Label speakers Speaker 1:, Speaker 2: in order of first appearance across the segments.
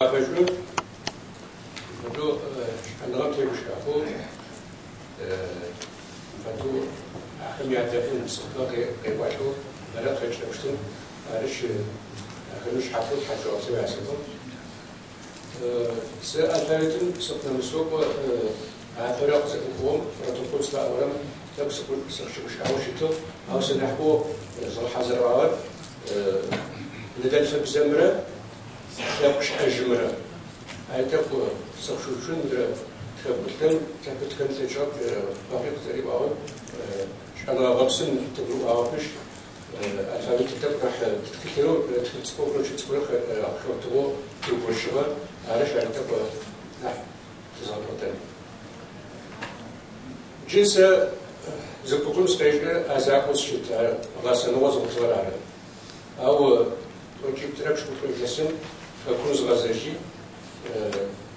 Speaker 1: Афэшӏу фэдэу щыӏэныгъэм тегущыӏэхэу, фэдэу ахэм ядэӏун цӏыфмэ къекӏуалӏэу бэрэ къыхэкӏырэпщтын. Арышъ, ахэми шъхьафэу тхьашъуегъэпсэу ясэӏо. Сэ алфавитым сыкъынэмысэу кӏо апэрэ къызэӏухыгъом протокол зыфаӏорэм тӏэкӏу сыкъыщыгущыӏагъэу щытыгъ, ау сэ нахьыбэу згъэхьазырыгъагъэр ныдэлъфыбзэмрэ лъэпкъ шӏэжьымрэ. Ай тӏэкӏу сыкъыщыуцун мыдрэ тхэкӏулъэм лъэпкъ тхэн тлъэкӏыгъэп, Бакъи къызэриӏуагъэу, шӏэныгъэ гъэпсын тыгурыӏуагъэпышъ, алфавитыр тӏэкӏу нахь тхылъэу, тхылъ цӏыкӏоу, короче цӏыкӏурэ хэутыгъэу тыугощыгъэ, арышъ, ар тӏэкӏу нахь тызгъэкӏотэн. Джы сэ зы купым сыкъекӏы, а закъоу сыщыт, ар гъэсэныгъэ зыгъотыгъэр ары. Ау тӏокӏитӏурэ пшӏыкӏутӏу илъэсым хэкум згъэзэжьи,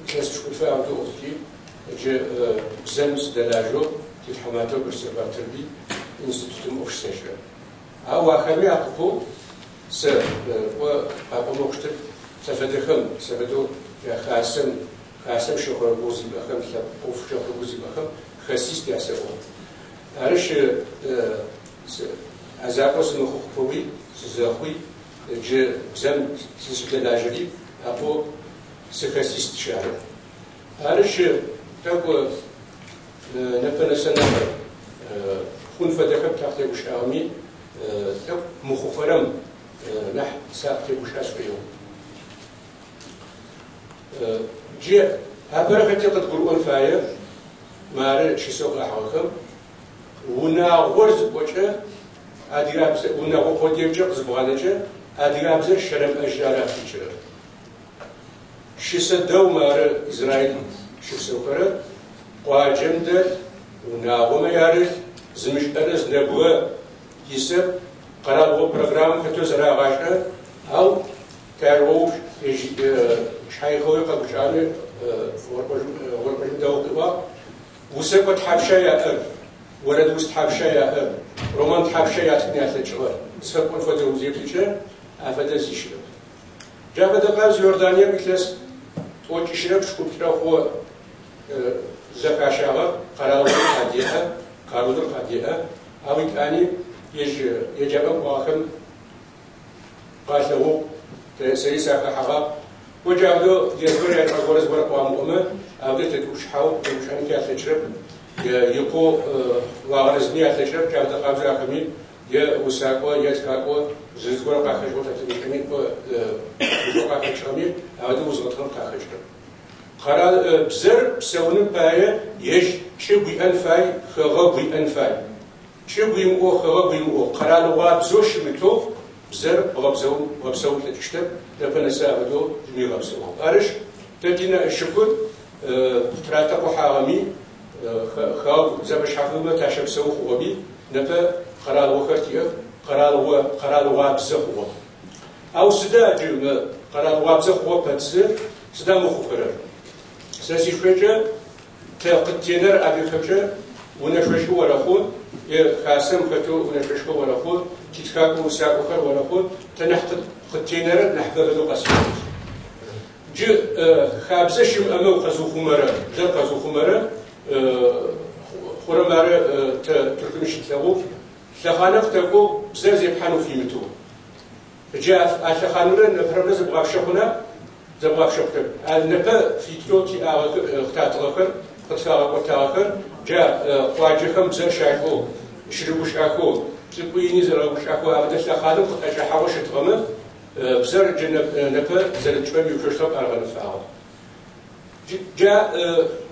Speaker 1: илъэс пшӏыкӏутфэ аудэу ӏоф джы бзэм сыдэлажьэу титхьаматэу Бырсыр Батырбый институтым ӏоф щысэшӏэ. Ау ахэми акъыпэу сэ кӏо къапӏомэ хъущтыр сэ фэдэхэм, сэ фэдэу хасэм, хасэм щэхъурэгугъу зиӏэхэм, лъэпкъ ӏоф щэхъурэгугъу зиӏэхэм хэсист ясэӏо. Арышъ, а закъор сымыхъупэуи, сызэхъуи, джы бзэм сызщыдэлажьэри, апэу сыхэсист ары. Арышъ, тӏэкӏу непэ нэсэ нахь хъун фэдэхэм такъытегущыӏагъэми, тӏэкӏу мыхъухэрэм нахь сакъытегущыӏэ сшӏоигъу. Джы апэрэ хэти къыдгурыӏон фае, мары щысэу къахьыгъэхэм, унагъор зыпӏокӏэ, адыгабзэ, унагъо къодыекӏэ къызыбгъанэкӏэ, адыгабзэр щэрэмыӏэжьыр ара къикӏырэр. Щысэ дэгъу мары Израиль щыпсэухэрэр, къуаджэм дэлъ, унагъомэ ярылъ, зымышӏэрэ зы нэбгырэ исэп, къэралыгъо программэм хэтэу зэрагъашӏэ, ау тайргъоу ежь шъхьаихыгъэуи къэгущыӏэми Гъоркъожьым дэгъоу къыӏуагъ. Усэкӏо тхьапша яӏэр, орэдус тхьапша яӏэр, роман тхьапша ятхын ялъэкӏыгъэр, зыфэпӏон фэдэ узеплъыкӏэ, афэдэ зи щыӏэп. Джа фэдэ къабз Иорданием илъэс тӏокӏищырэ пшӏыкӏуплӏырэ хъугъэ зэхащагъэр, къэралыгъор къадеӏэ, къаруныр къадеӏэ, ау итӏани ежь еджапӏэм кӏуагъэхэм къалъэгъугъ, сэри сахэхьэгъагъ. Кӏо джаудэу езбыр ячӏыгъэ горэ зыгорэ къыуамыӏомэ, аудэу тетӏупщыхьэу тегущыӏэнхи алъэкӏырэп, икъоу уагъэрэзыни алъэкӏырэп, джафэдэ къабзэу ахэми е усакӏо, е тхакӏо зырыз горэ къахэкӏыгъэу тэ тымышӏэми, кӏо гушӏо къахэкӏыгъэми, аудэу узгъэтыгъэм къахэкӏырэп. Къэрал бзэр псэуным пае ежь чӏыгу иӏэн фай, хэгъэгу иӏэн фай. Чӏыгу имыӏэу, хэгъэгу имыӏэу, къэралыгъуабзэу щымытэу бзэр бгъэпсэун плъэкӏыщтэп, непэ нэсэ афэдэу зыми ыгъэпсэугъэп. Арышъ, тэ тинэ шыкур тыратэкъухьагъэми, хэгъэгу зэфэшъхьафыбэмэ тащэпсэу хъугъэми, непэ къэралыгъохэр тиӏэх, къэралыгъо къэралыгъуабзэ хъугъэ. Ау сыда джы мы къэралыгъуабзэ хъугъэ пэтзы, сыда мыхъухэрэр? Сэ сишъуекӏэ тэ къыттенэр адыгэхэмкӏэ унэшъошхо орэхъу, е хасэм хэтэу унэшъошхо орэхъу, титхакӏо усакӏохэр орэхъу, тэ нахь къыттенэрэр нахь бэфэдэу къэслъэгъущт. Джы хабзэ щымыӏэмэ укъэзыухъумэрэ, бзэр къэзыухъумэрэ хъурэм ары тэ Тыркум щытлъэгъугъ, лъэхъанэ къытэкӏугъ бзэр зепхьан уфимытэу. Джы а лъэхъанымрэ непэрэмрэ зэбгъапшэ хъуна? Зэбгъапшэ хъутэп. А непэ фитэу тиӏагъэхэр, къытатыгъэхэр, къытфагъэкӏотагъэхэр джа къуаджэхэм бзэр щашӏэу, щырыгущыӏэхэу, цӏыкӏуи ини зэрэгъэгущыӏэхэу, афэдэ лъэхъаным къытӏэкӏэхьагъэу щытыгъэмэ, бзэр джы непэ зэрытчӏыпӏэм иуцощтыгъэп ар гъэнэфагъэ. Джа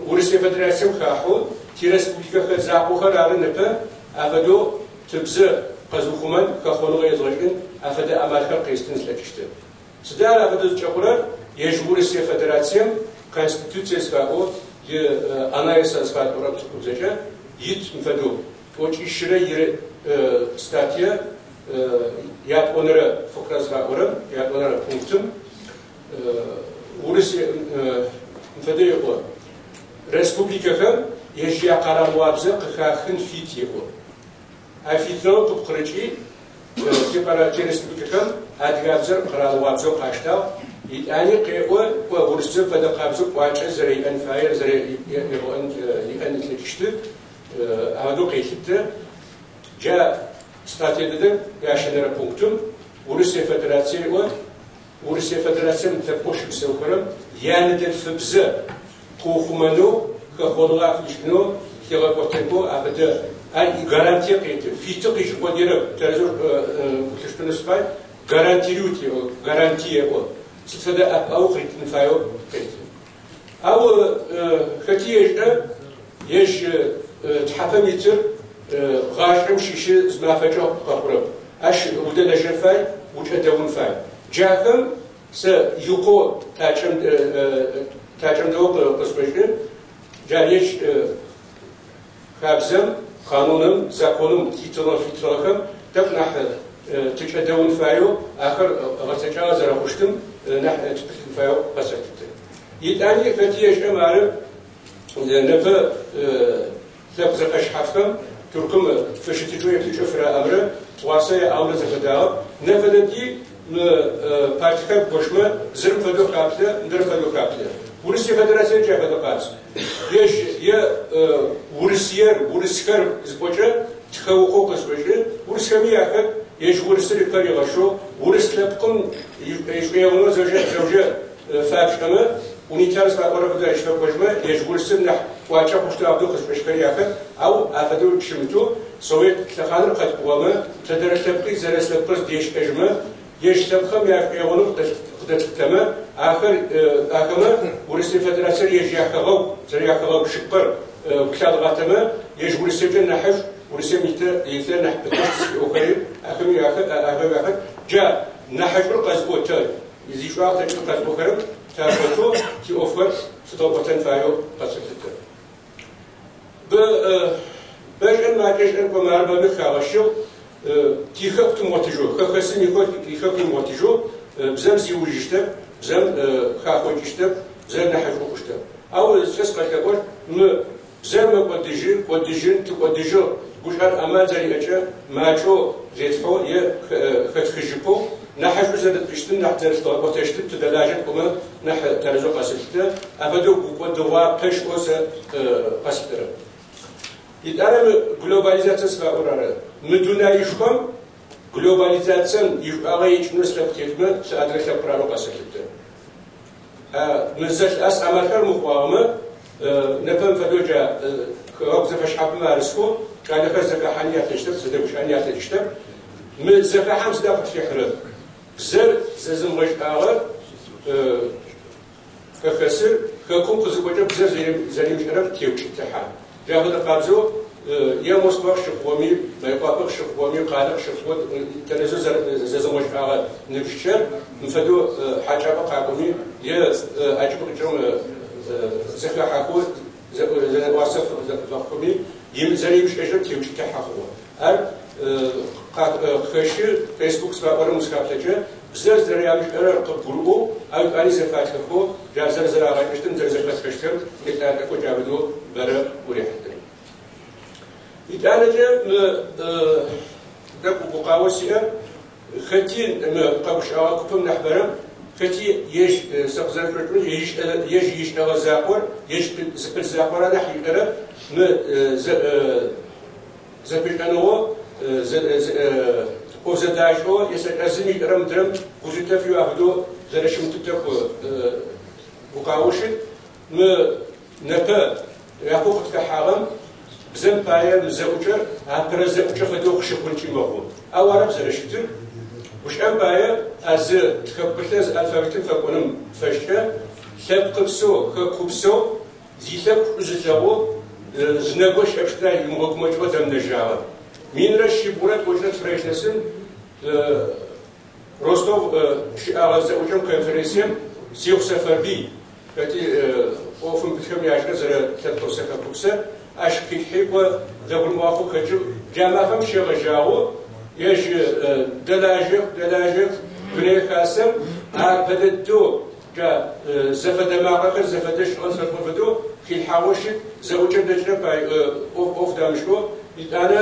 Speaker 1: Урысые Федерацием хахьэу тиреспубликэхэр закъохэр ары непэ афэдэу тыбзэ къэзыухъумэн, хэхъоныгъэ езгъэшӏын афэдэ амалхэр къезытын зылъэкӏыщтыр. Сыда ар афэдэу зыкӏэхъурэр? Ежь Урысые Федерацием Конституцие зыфаӏоу и анаеса зыфатӏорэм тыркубзэкӏэ ит мыфэдэу тӏокӏищырэ ирэ статья ятӏонэрэ фыкърэ зыфаӏорэм, ятӏонэрэ пунктым Урысые мыфэдэу еӏо. Республикэхэм ежь якъэралыгъуабзэ къыхахын фит еӏо. А фитыныгъэм къыпкъырыкӏи тиреспубликэхэм адыгабзэр къэралыгъуабзэу къаштагъ, итӏани къеӏо. Ныдэлъфыбзэм фэдэ къабзэу кӏуачӏэ зэриӏэн фаер зэриӏэн ылъэкӏыщтыр афэдэу къелъытэ. Джа статья дэдэм ящэнэрэ пунктым Урысые Федерациер еӏо, Урысые Федерацием лъэпкъэу щыпсэухэрэм яныдэлъфыбзэ къыухъумэнэу, хэхъоныгъэ афишӏынэу, лъигъэкӏотэнхэу афэдэ ар гарантие къеты. Фиты къишӏы къодыерэп, тэрэзэу гулъыштэнэу сыфай, гарантирует еӏо, гарантие еӏо. Сыд фэдэ ӏэпыӏэгъу къыритын фаеу къеты. Ау хэти ешӏэ, ежь тхьапэм итыр гъашӏэм щыщы зы мафэкӏэ къэхъурэп. Ащ удэлэжьэн фай, укӏэдэун фай. Джахэм сэ икъоу такӏэмдэоу къысшӏошӏы, джа ежь хабзэм, кануным, законым титыгъэ фитыгъэхэм тӏэкӏу нахь тыкӏэдэун фаеу, ахэр гъэцэкӏагъэ зэрэхъущтым нахь тыпылъын фаеу къэсэлъытэ. Итӏани хэти ешӏэм ары непэ лъэпкъ зэфэшъхьафхэм Тыркум фыщытыкӏэу еплъыкӏэу фыраӏэмрэ тыгъуасэ яӏагъэмрэ зэфэдагъэп. Непэ дэди мы партиехэр бгощмэ зырым фэдэу хаплъэ, мыдрэм фэдэу хаплъэ. Урысые Федерациер джа фэдэ къабз. Ежь е Урысыер, урысхэр зыпӏокӏэ тхэукъоу къысшӏошӏы, урысхэми яхэт, ежь урысыр ыпэ ригъэшъэу, урыс лъэпкъым ишӏоигъоныгъэ зэужэ фапшӏэмэ, унитар зыфаӏорэ фэдэу ащ фэкӏожьмэ, ежь урысыр нахь кӏуачӏэ хъущтэу афэдэу къызшӏошӏхэри яхэт, ау афэдэу щымытэу Совет лъэхъаныр къэткӏугъэмэ, тэдэрэ лъэпкъи зэрэс лъэпкъыр зыдешӏэжьмэ, ежь лъэпкъхэм яшӏоигъоныгъ къыдэтлъытэмэ, ахэр ахэмэ Урысые Федерациер ежь яхэгъэгу, зэряхэгъэгу шъыпкъэр гулъадгъатэмэ, ежь Урысыемкӏэ нахьышӏу, Урысыем илъэ нахь пытэщт зыфиӏохэри ахэми ахэм яхэт. Джа нахьышӏур къэзыӏотэ, зишӏуагъ тэкӏыр къэзыӏохэрэм таготэу тиӏофхэр лъыдгъэкӏотэн фаеу къэсэлъытэ. Бэшӏэн макӏэшӏэн кӏомэ ар бэмэ хагъэщыгъ, тихэку тымыгъотыжьэу, хэхэсым ихэку имыгъотыжьэу бзэм зиужьыщтэп, бзэм хахъокӏыщтэп, бзэр нахьышӏу хъущтэп. Ау зыкӏэ сыкъэлъэӏор мы бзэр мэкӏодыжьы, кӏодыжьын, тыкӏодыжьыгъ, гущыӏэр амал зэриӏэкӏэ макӏэу зетхьэу е хэтхыжьыпэу, нахьышӏу зэрытӏыщтым, нахь зэрылъыдгъэкӏотэщтым тыдэлажьэ тӏомэ нахь тэрэзэу къэсэлъытэ, афэдэу гукӏодыгъуапэ щыӏэу сэ къэслъытэрэп. Итӏанэ мы глобализацие зыфаӏорэр ары. Мы дунаишхом глобализацием ишӏуагъэ икӏынэу слъэпкъ тетмэ, сэ адыгэ лъэпкъыр арэу къэсэлъытэ. Мы зэлъыӏэс амалхэр мыхъуагъэмэ, непэм фэдэу джа хэгъэгу зэфэшъхьафмэ арысхэу кӏалэхэр зэхэхьани ялъэкӏыщтэп, зэдэгущыӏэни ялъэкӏыщтэп. Мы зэхэхьэм сыда къытфихьырэр? Бзэр зэзымыгъэшӏагъэр хэхэсыр хэкум къызыкӏокӏэ бзэр зэримышӏэрэм теукӏытыхьэ. Джа фэдэ къабзэу е Москва къыщыхъугъэми, Мыекъуапэ къыщыхъугъэми, къалэ къыщыхъугъэу тэрэзэу зэзымыгъэшӏагъэ ныбжьыкӏэр мы фэдэу хьакӏапӏэ къакӏоми е ӏэкӏыб къикӏыгъэм зэхахьэхэу зэнэӏуасэ фэхъуми зэримышӏэжьырэм теукӏытыхьэ хъугъэ. Ар къыхэщы Facebook зыфаӏорэм узыхаплъэкӏэ бзэр зэрямышӏэрэр къыбгурыӏоу, ау итӏани зэфатхэхэу, джа бзэр зэрагъэкӏыщтым, зэрэзэхэтхэщтхэм елӏалӏэхэу джа фэдэу бэрэ урехьылӏэ. Итӏанэкӏэ мы тӏэкӏу гукъао сиӏэр, хэти мы къэгущыӏэгъэ купым нахьыбэрэм, хэти ежь сэ къызэрэшӏошӏырэм ежь ишӏэгъэ закъор, ежь зыпылъ закъор нахь ишӏэрэп, мы зэпышӏэныгъэу ӏоф зэдашӏэу есэлӏэзым ишӏэрэм мыдрэм гулъытэ фиӏэу афэдэу зэрэщымытыр тӏэкӏу гукъаоу щыт. Мы непэ япэу къытхэхьагъэм бзэм пае мы зэӏукӏэр апэрэ зэӏукӏэ фэдэу къыщыхъункӏи мэхъу. Ау арэп зэрэщытыр. Гущыӏэм пае а зы тхэпкъылъэ зы алфавитым фэкӏоным фэшӏкӏэ лъэпкъыпсэу, хэкупсэу, зилъэпкъ шӏу зылъэгъоу зы нэго щыӏэпщтына имыгъэгумэкӏыгъо дэмынэжьагъэр. 1192 илъэсым Ростов щыӏэгъэ зэӏукӏэм конференцием Сихъу Сэфэрбый, хэти ӏофым пылъхэм яшӏэ зэрэлъэпкъыпсэ хэкупсэ, ащ къилъхьи кӏо зэгурымыӏуахэу хэкӏыгъ. Джа мафэм щегъэжьагъэу ежь дэлажьэх, дэлажьэх Дунэе Хасэм апэ дэдэу джа зэфэдэ макъэхэр зэфэдэ шӏыгъэн фэшӏон фэдэу хилъхьагъэу щыт, зэӏукӏэм дэкӏырэп ӏоф дамышӏэу. Итӏанэ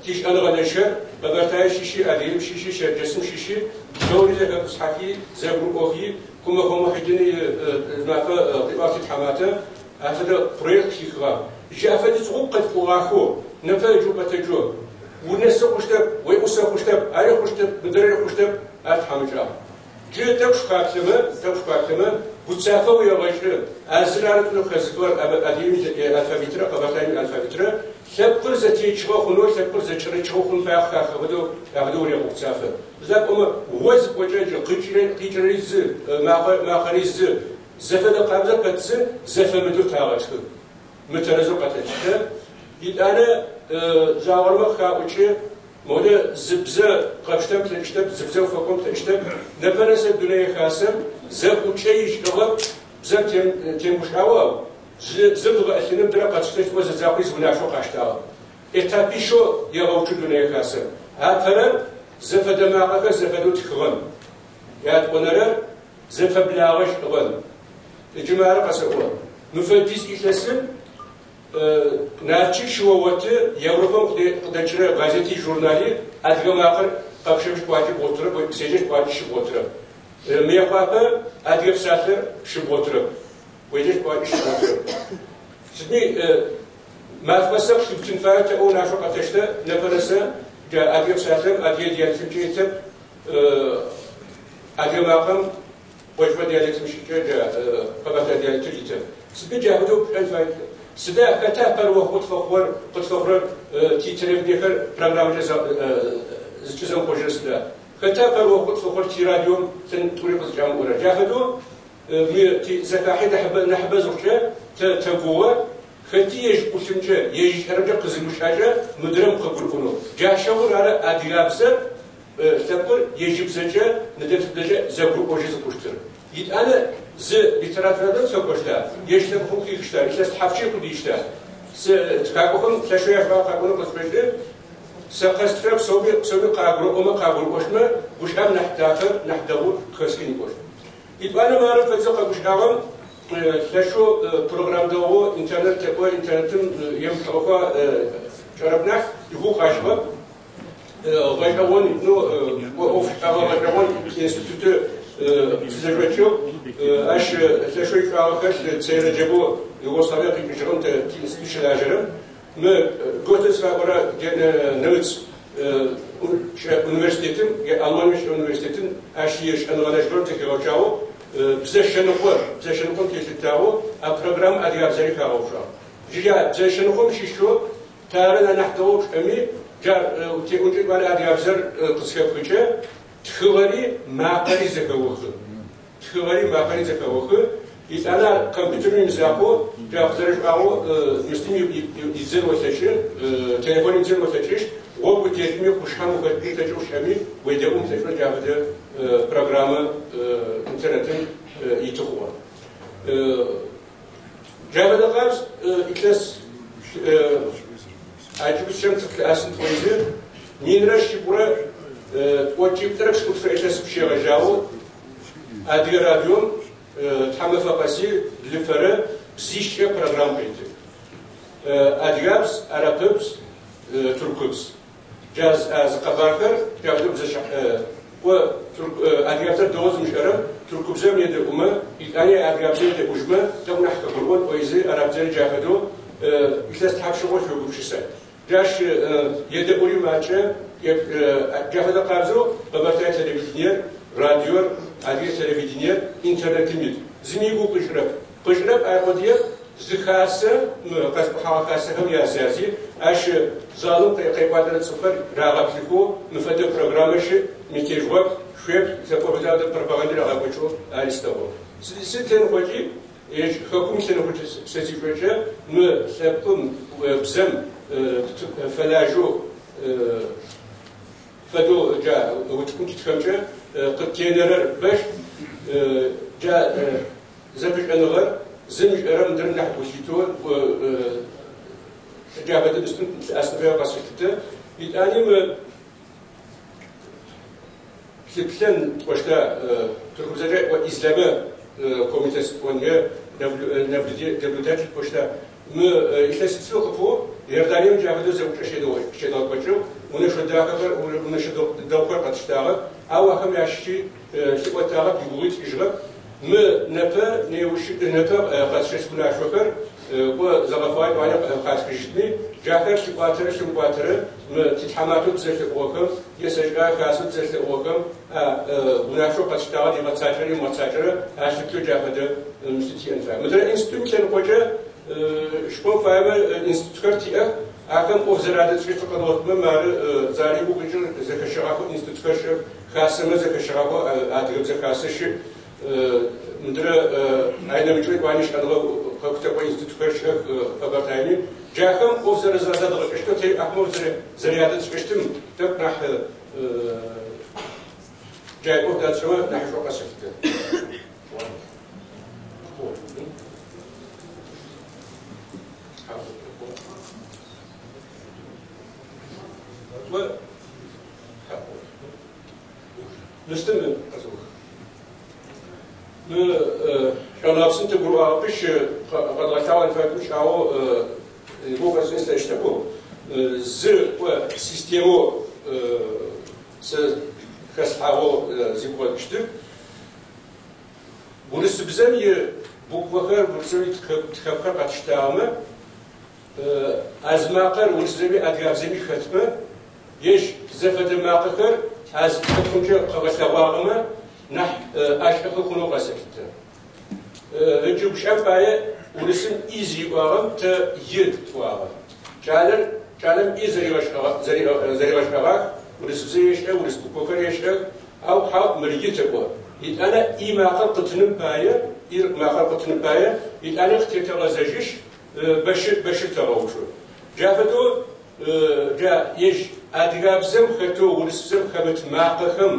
Speaker 1: тишӏэныгъэлэжьхэр Къэбэртае щыщи, Адыгеим щыщи, Щэрджэсым щыщи, пстэури зэхэтӏысхьэхи, зэгурыӏохи, Кумэхъо Мухьидин Зымафэ къиӏуагъ титхьаматэ, афэдэ проект хихыгъагъ. Джы афэдиз гъогу къэткӏугъахэу, непэ ыджы укъэтэджэу, унэсы хъущтэп, уеӏусэ хъущтэп, ари хъущтэп, мыдэрэри хъущтэп, ар тхьамыкӏагъ. Джы тӏэкӏу шъухаплъэмэ, гуцафэ уегъэкӏы, а зыр ары тӏунэу хэзыхыгъэр Адыгеим иалфавитрэ Къэбэртаем иалфавитрэ, лъэпкъыр зэтечыгъэ хъунэу, лъэпкъыр зэкӏэрычыгъэ хъун фае къыхахыгъэу афэдэу урегъэгуцафэ. Сыда пӏомэ, о зыпӏокӏэ джы къикӏырэри зы, макъэри зы, зэфэдэ къабзэ пэтзы, зэфэмыдэу тагъэтхы. Мытэрэзэу къэтэлъытэ. Итӏанэ загъорэмэ къыхаӏукӏы, модэ зы бзэ къэпштэм плъэкӏыщтэп, зы бзэ уфэкӏон плъэкӏыщтэп. Непэрэ сэ дунэе хасэм зэӏукӏэ ишӏыгъэп, бзэм темыгущыӏагъэу, зым дгъэӏылъыным дырэ къэтштэщт ӏо зэдзакъуи зы унашъо къаштагъэп. Этапищэу егъэуцу дунэе хасэм. Апэрэр зэфэдэ макъэхэр зэфэдэу тхыгъэн. Ятӏонэрэр зэпэблагъэ шӏыгъэн. Иджы мары къэсэӏо. Мы фэдиз илъэсым Налчык щыооты Европэм къыдэкӏырэ газети журнали адыгэ макъэр къэпшэм щыкӏуакӏи бгъотырэп, седжэ щыкӏуакӏи щыбгъотырэп. Мыекъуапэ адыгэ псалъэр щыбгъотырэп, уеджэ щыкӏуакӏи щыбгъотырэп. Сыдми мафэ сэ къыщыбтын фае тэӏоу унашъо къэтэштэ, непэрэ сэ джа адыгэ псалъэм адыгэ диалектымкӏэ итэп, адыгэ макъэм къокӏыпӏэ диалектым щыкӏэ джа къэбэртэе диалектыр итэп. Сыдми джа фэдэу пшӏэн фае. Сыда хэта пэрыохъу къытфэхъурэр тителевидениехэр программкӏэ зыкӏызэмыхъожьырэр сыда? Хэта пэрыохъу къытфэхъурэр тирадиом тӏури къызыкӏамыӏорэр? Джа фэдэу зэхахьи нахьыбэ зыхъукӏэ тэгугъэ, хэти ежь ӏулъымкӏэ, ежь ишӏэрэмкӏэ къызыгущыӏэкӏэ мыдрэм къыгурыӏонэу. Джащэгъур ары адыгабзэр лъэпкъыр ежьыбзэкӏэ, ныдэлъфыбзэкӏэ зэгурыӏожьы зыхъущтыр. Итӏанэ зы литературэм фэкӏощта, ежь лъэпкъым къихыщта, илъэс тхьапши къудищта. Тхакӏохэм лъэшэу яшӏуагъэ къакӏонэу къызфэкӏы, сэ къэстхырэ псоми къагурыӏомэ, къагурыӏощтмэ, гущыӏэм нахь дахэр, нахь дэгъур къыхэсхын иӏощт. Итӏанэ мары фэдзэ къэгущыӏагъэм лъэшэу программ дэгъу интернет тэкӏо, интернетым емыплъыгъэхэ кӏэрэп нахь, игугъу къашӏыгъэп. Гъэшӏэгъон, ну, ӏофшӏэгъэ гъэшӏэгъон институты фызэшӏокӏыгъ. Ащ лъэшэу ишӏуагъэ хэлъ Цэй Рэджэбэу Югославие къикӏыжьыгъэм тиинститут щылажьэрэм. Мы Гёте зыфаӏорэ нэмыц университетым, Алманием щыӏэ университетым ащ ишӏэныгъэлэжьыгъэм зэхигъэуцуагъэу бзэ шэныкъом телъытагъэу а программэм адыгабзэри хагъэуцуагъ. Джы бзэ шэныкъом щыщэу тары нахь дэгъоу пшӏэми, джар теӏункӏэ кӏуары адыгабзэр къызхэпхыкӏэ, тхыгъэри макъэри зэхэохы. Тхыгъэри макъэри зэхэохы. Итӏанэ компьютерым имызакъоу, джа къызэрэшӏуагъэу мыстым идзэн олъэкӏы, телефоным идзэн олъэкӏыщт, гъогу утетми, къушъхьэм ухэтми, лъэкӏэу щыӏэми, уедэӏум лъэкӏэу джа фэдэ программэ интернетым иты хъугъэ. Джа фэдэ къабз илъэс аджыбысэм цӏыфлъыӏэсын тӏоизы, 1173 илъэсым щегъэжьагъэу Адыгэ радиом тхьамэфэ къэси блыфэрэ бзищкӏэ программ къеты. Адыгабз, арапыбз, туркубз. Джа зы къэбархэр джа фэдэу бзэ адыгабзэр дэгъоу зымышӏэрэм туркубзэм едэӏумэ, итӏани адыгабзэм едэӏужьмэ, тӏэкӏу нахь къыгурыӏон тӏоизы арабзэри джа фэдэу илъэс тхьапшыгъо шъуегупшысэ. Джащ едэӏури макӏэ, джа фэдэ къабзэу Къэбэртэе телевидениер, радиор, адыгэ телевидениер интернетым ит. Зыми игу къыкӏырэп. Къыкӏырэп аркъудыеп зы хасэ, къэзыкӏухьэгъэ хасэхэм язязи, ащ залым къекӏуалӏэрэ цӏыфхэр рагъэплъыхэу мы фэдэ программэ щыӏ, мятежгъоп, шъуеплъ, зэпӏобзадэ пропагандэ рагъэкӏокӏэу ари слъэгъугъ. Сыд лъэныкъокӏи, ежь хэкум лъэныкъокӏэ сэ сишӏокӏэ мы лъэпкъым бзэм фэлажьэу фэдэу джа утыкум титхэмкӏэ къыттенэрэр бэщ, джа зэпышӏэныгъэр зым ишӏэрэм мыдрэм нахь гулъитэу джа фэдэ мыстым лъыӏэсын фае къэсэлъытэ. Итӏани мы лъыплъэн тӏощта туркубзэкӏэ излэмэ комитет ӏонхэ наблюдатель тӏощта. Мы илъэситфы къыпэу Иорданием джа фэдэу зэӏукӏэ щедгъэкӏокӏыгъ, унэшъо дахэхэр, унэшъо дэгъухэр къэтштагъэх, ау ахэм ящыщи лъыӏотагъэп, игугъуи тшӏыжьыгъэп. Мы непэ непэ къэтшэс унашъохэр кӏо зэгъэфагъэ кӏуае къатхыжьытми, джахэр лъыкӏуатэрэ лъымыкӏуатэрэ мы титхьаматэу тызэлъэӏугъэхэм е сэкӏа хасэу тызэлъэӏугъэхэм унашъоу къэтштагъэр игъэцакӏэрэ имыгъэцакӏэрэ алъыплъэу джа фэдэ мыщты тиӏэн фае. Мыдрэ институтым лъэныкъокӏэ школ фаемэ институтхэр тиӏэх, ахэм ӏоф зэрадэтшӏыщтыр къэдгъотмэ мары заригу къикӏыр зэхэщэгъахэу институтхэр щыӏэх, хасэмэ зэхэщэгъахэу адыгэбзэ хасэ щыӏ, мыдрэ айнэмыкӏэу итӏуани щыӏэныгъэ хэкутэкӏо институтхэр щыӏэх Къэбэртаеми. Джахэм ӏоф зэрэзэдгъэкӏыщтэу тэ ахэм ӏоф зэрядэтшӏыщтым тӏэкӏу нахь джай ӏоф датшӏэмэ нахьышӏоу къэсэлъытэ. Мыстым мы шъонапсым тыгурыӏуагъэпышъ къэдгъэлъагъон фэдэу шӏагъэу игугъу къэсшӏын слъэкӏыщтэп. Зы системэу сэ хэслъхьагъэу зигу къэкӏыщтыр урысыбзэм и буквэхэр, урысыбзэм и тхэпхэр къэтштагъэмэ, а зы макъэр урысыбзэми адыгабзэми хэтмэ, ежь зэфэдэ макъэхэр а зы тхэпхэмкӏэ къэгъэлъэгъуагъэмэ нахь ӏашӏэхэ хъунэу къэсэлъытэ. Ыджы гущыӏэм пае урысым и зиӏуагъэм тэ и тӏуагъэ. Кӏалэм и зэригъэшӏэгъах, урысыбзэ ешӏэ, урыс буквэхэр ешӏэх, ау хьау мыр и тэкӏо. Итӏанэ и макъэр къытыным пае, и макъэр къытыным пае, итӏанэ къытетэгъэзэжьышъ, бэщыр тэгъэуцу. Джа фэдэу джа ежь адыгабзэм хэтэу урысыбзэм хэмыт макъэхэм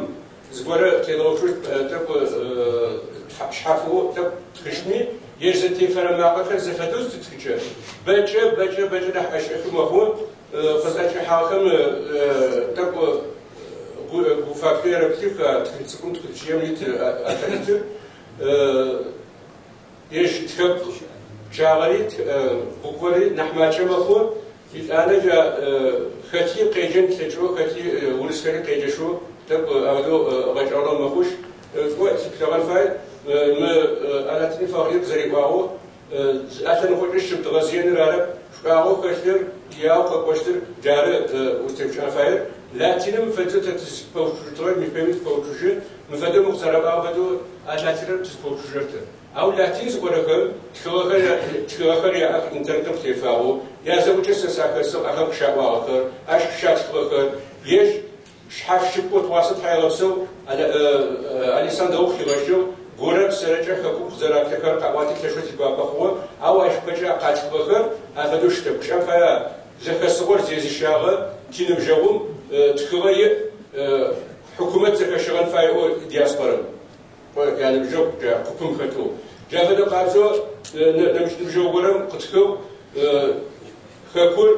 Speaker 1: зыгорэ тедгъэуцу тӏэкӏу шъхьафэу тӏэкӏу тхыщтми, ежь зэтефэрэ макъэхэр зэфэдэу зытытхыкӏэ, бэкӏэ, бэкӏэ, бэкӏэ нахь ӏэшӏэхы мэхъу, къызӏэкӏэхьагъэхэм тӏэкӏу гуфаплъэу ерэплъых, тхылъ цӏыкӏум тхылъчъыем ит алфавитыр, ежь тхэпкъ пчъагъэри буквэри нахь макӏэ мэхъу, итӏанэ джа хэти къеджэн лъэкӏэу, хэти урысхэри къеджэшэу тӏэкӏу афэдэу гъэкӏэгъэнэу мэхъущ. Кӏо лъыплъэгъэн фай, мы Алатыни Фахьри къызэриӏуагъэу, алъэныкъокӏэ щыбдгъэзыеныр арэп, шӏуагъэу хэлъыр, яу къэкӏощтыр джары узтегущыӏэн фаер. Латиным фэдэу тэ тызпэуцужьыгъэр мыхэми тыпэуцужьы, мы фэдэу мы къызэраӏуагъэм фэдэу а латиныр тызпэуцужьырэр тэ. Ау латин зыӏорэхэм тхыгъэхэр яӏэх интернетым къытефагъэу, язэӏукӏэ сэ сахэсыгъ ахэм къыщаӏуагъэхэр, ащ къыщатхыгъэхэр, ежь шъхьаф шъыпкъэу тыгъуасэ тхьаегъэпсэу Александр хигъэщыгъ, горэ псэрэкӏэ хэкум къызэраплъэхэр къаӏуати лъэшэу тигуапэ хъугъэ, ау ащ пэкӏэ къатхыгъэхэр афэдэу щытэп. Гущыӏэм пае зэхэсыгъор зезыщагъэ тиныбжьэгъум тхыгъэ иӏ, хьыкумэт зэхэщэгъэн фаеӏо диаспорэм. Яныбжьэгъу джа купым хэтэу. Джа фэдэ къабзэу нэмыкӏ ныбжьэгъу горэм къытхыгъ хэкур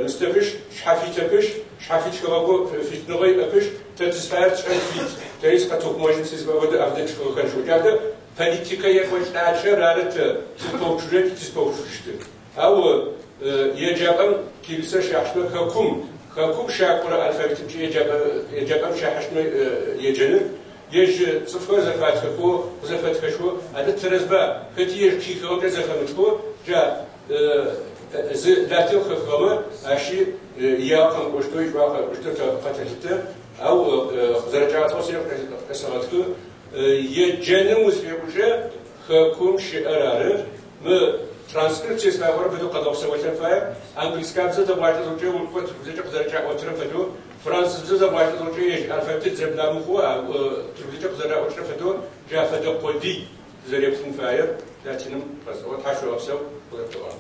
Speaker 1: мыстэпышъ, шъхьафитэпышъ, шъхьафит хэгъэгу фитыныгъэ иӏэпышъ, тэ тызфаер тшӏэн фит, тэри зыкъэтыухъумэжьын фэдэ афэдэ тхыгъэхэр шыу. Джа фэдэ политикэ екӏолӏакӏэр ары тэ тызпэуцужьырэ тызпэуцужьыщтыр. Ау еджапӏэм кириллицэ щахьыщтмэ хэкум щакӏурэ алфавитымкӏэ еджапӏэм щахьыщтмэ еджэныр, ежь цӏыфхэр зэфатхэхэу, къызэфэтхэшхэу, адэ тэрэзба, хэти ежь хихыгъэмкӏэ зэфэмытхэу, джа зы латин хэхыгъэмэ ащи ягъэ къэмыкӏощтэу, ишӏуагъэ къэкӏощтэу къэтэлъытэ, ау къызэрэкӏагъэцӏэу сэ къэсэгъэтхы, еджэным узфекӏукӏэ хэкум щыӏэр ары. Мы транскрипция зыфаӏорэм фэдэу къэдгъэпсэолъэн фае, английскабзэ зэбгъуалӏэ зыхъукӏэ уркӏо тыркубзэкӏэ къызэрэкӏаӏотырэм фэдэу, французыбзэ зэбгъуалӏэ зыхъукӏэ ежь алфавитыр зэбламыхъу, тыркубзэкӏэ къызэраӏотырэм фэдэу джа фэдэ къодый зэреплъын фаер латиным къэсӏо. Тхьашъуегъэпсэу къызэптыӏуагъ.